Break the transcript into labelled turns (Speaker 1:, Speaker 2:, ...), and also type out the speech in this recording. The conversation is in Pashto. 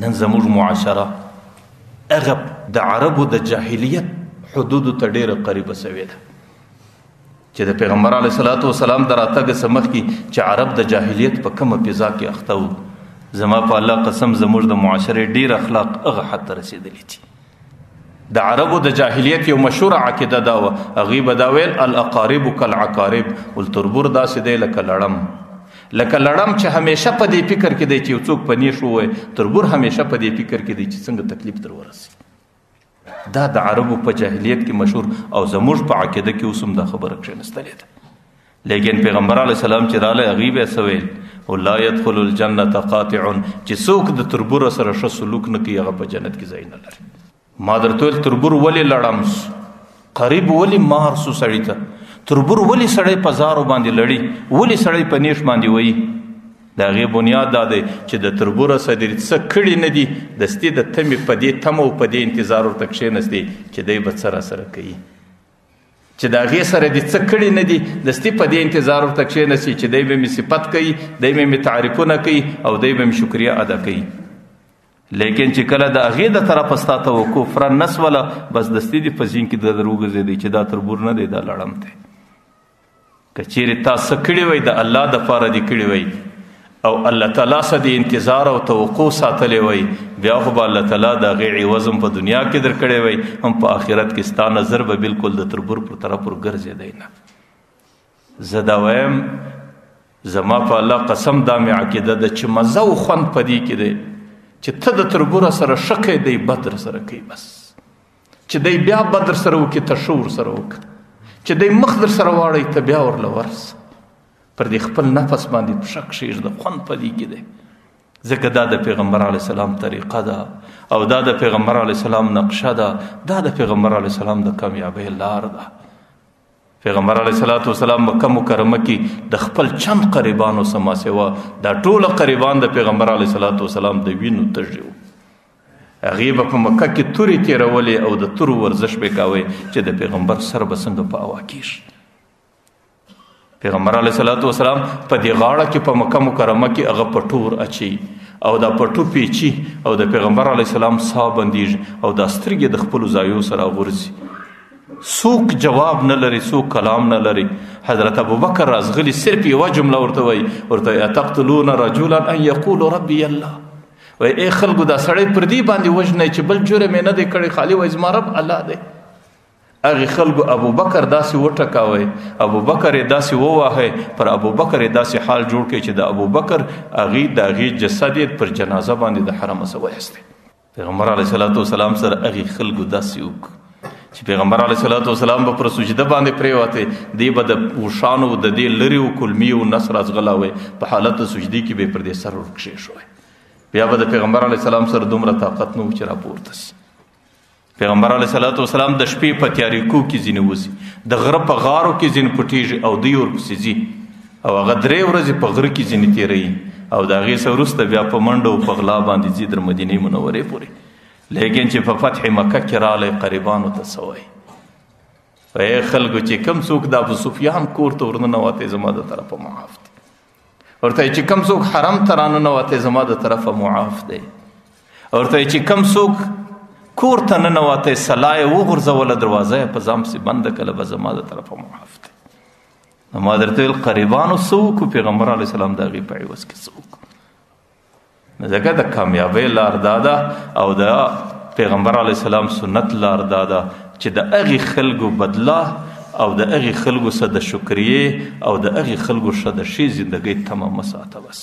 Speaker 1: نن زموږ معاشره هغه د عربو د جاهلیت حدودو ته ډېره قریبه سوې ده چې د پیغمبر علیه الصلاة والسلام د راتګ څخه مخکې چې عرب د جاهلیت په کومه فضا کې اخته وو، زما په الله قسم زموږ د معاشرې ډېر اخلاق هغه حد ته رسېدلي دي. د عربو د جاهلیت یو مشهوره عقیده دا وه، هغوی به دا ویل الاقارب کالعقارب، ول تربور داسې دی لکه لړم، لکه لړم چې همیشه په دې فکر کې دی چې یو څوک په نېښ ووایي، تربور همیشه په دې فکر کې دی چې څنګه تکلیف در ورسي. دا د عربو په جاهلیت کې مشهور او زموږ په عقیده کې اوس هم دا خبره کښېنستلې ده. لیکن پیغمبر علیه السلام چې راغلی هغوی به یې څه ویل؟ ولا يدخل الجنة قاطع، چې څوک د تربور سره ښه سلوک نه کوي هغه په جنت کې ځای نه لري. ما درته ویل تربور ولې لړم سو، قریب ولې مار سو سړي ته، تربور ولې سړی په زارو باندې لړي، ولې سړی په نېښ باندې وایي؟ د هغې بنیاد دا دی چې د تربوره سره دې څه کړي نه دي، دستي د تمې په دې تمه او په دې انتظار ورته کښېنستې چې دی به څه راسره کوي، چې د هغې سره دې څه کړي نه دي، دستي په دې انتظار ورته کښېنستې چې دی به مې صفت کوي، دی به مې تعریفونه کوي او دی به مې شکریه ادا کوي. لیکن چې کله د هغې د طرفه ستا توقع فره نه سوله، بس دستي دې په ذهن کې د در وګرځېدی چې دا تربور نه دی، دا لړم دی. که چیرې تا څه کړي وای د الله دپاره دې کړي وای او الله تعالی څخه دې انتظار او توقع ساتلی وای، بیا خو به الله تعالی د هغې عوض هم په دنیا کې درکړی وای، هم په آخرت کې ستا نظر به بالکل د تربور پر طرف ورګرځېدی نه. زه دا وایم، زما په الله قسم دا مې عقیده ده چې مزه او خوند په دې کې دی چې ته د تربوره سره ښه کوې، دی بد درسره کوي، بس چې دی بیا بد درسره وکړي ته ښه ورسره وکړه، چې دی مخ درسره واړوي ته بیا ورله ورسه، پر دې خپل نفس باندې پښه کښېږده، خوند په دې کې دی. ځکه دا د پیغمبر علیه السلام طریقه ده او دا د پیغمبر علیه السلام نقشه ده، دا د پیغمبر علیه السلام د کامیابۍ لار ده. پیغمبر علیه الصلاة والسلام مکه مکرمه کې د خپل چند قریبانو سما سوا دا ټول قریبان د پیغمبر علیه الصلاة والسلام د وینو تږي وو. هغې به په مکه کې تورې تېرولې او د تورو ورزش به یې کاوه چې د پیغمبر سر به څنګه په هوا کېږي. پیغمبر علیه الصلاة والسلام په دې غاړه کې په مکه مکرمه کې هغه پټور اچي او دا پټو پیچي او د پیغمبر علیه السلام ساه بندېږي او دا سترګې د خپلو ځایو سره غورځي. څوک جواب نه لري، څوک کلام نه لري. حضرت ابوبکر راځغلي صرف یوه جمله ورته وایي، ورته وایي اتقتلون رجلا ان یقول ربي الله. وایي ای خلکو دا سړی پر دې باندې وژنئ چې بل جرم یې نه دی کړی، خالي وایي زما رب الله دی. هغې خلکو ابوبکر داسې وټکاوی، ابوبکر یې داسې وواهی، پر ابوبکر یې داسې حال جوړ کړی چې د ابوبکر هغې د هغې جسد یې پر جنازه باندې د حرمه څخه وایستی. پیغمبر علیه الصلاة والسلام سره هغې خلکو داسې وکړو چې پیغمبر علیه الصلاة والسلام به پر سجده باندې پرېوتی، دی به د اوښانو د دې لرې او کلمې او نس راځغلاوی، په حالت د سجدې کې به یې پر دې سر ورکښېښوی. بیا به د پیغمبر علیه السلام سره دومره طاقت نه و چې راپورته سي. پیغمبر علیه الصلاة والسلام د شپې په تیاریکو کې ځینې وځي، د غره په غارو کې ځینې پټېږي او دوی ورپسې ځي او هغه درې ورځې په غره کې ځینې تېروي او د هغې څخه وروسته بیا په منډه او په غلا باندې ځي تر مدینې منورې پورې. لیکن چې په فتح مکه کې راغلی قریبانو ته څه وایي؟ ای خلکو چې کوم څوک د ابو سفیان کور ته ورننوتی زما د طرفه معاف دی، ورته چې کوم څوک حرم ته راننوتی زما د طرفه معاف دی، ورته چې کوم څوک کور ته ننوتی سلا یې وغورځوله دروازه یې په ځان پسې بنده کړله به زما د طرفه معاف دی. نو ما درته ویل قریبانو څه وکړو، پیغمبر علیه السلام د هغې په عوض کې څه وکړو؟ ځکه د کامیابۍ لار دا ده او د پیغمبر علیه السلام سنت لار دا ده چې د هغې خلکو بدله او د هغې خلکو څخه د شکریې او د هغې خلکو څخه د ښې زندګۍ تمه مه ساته. بس.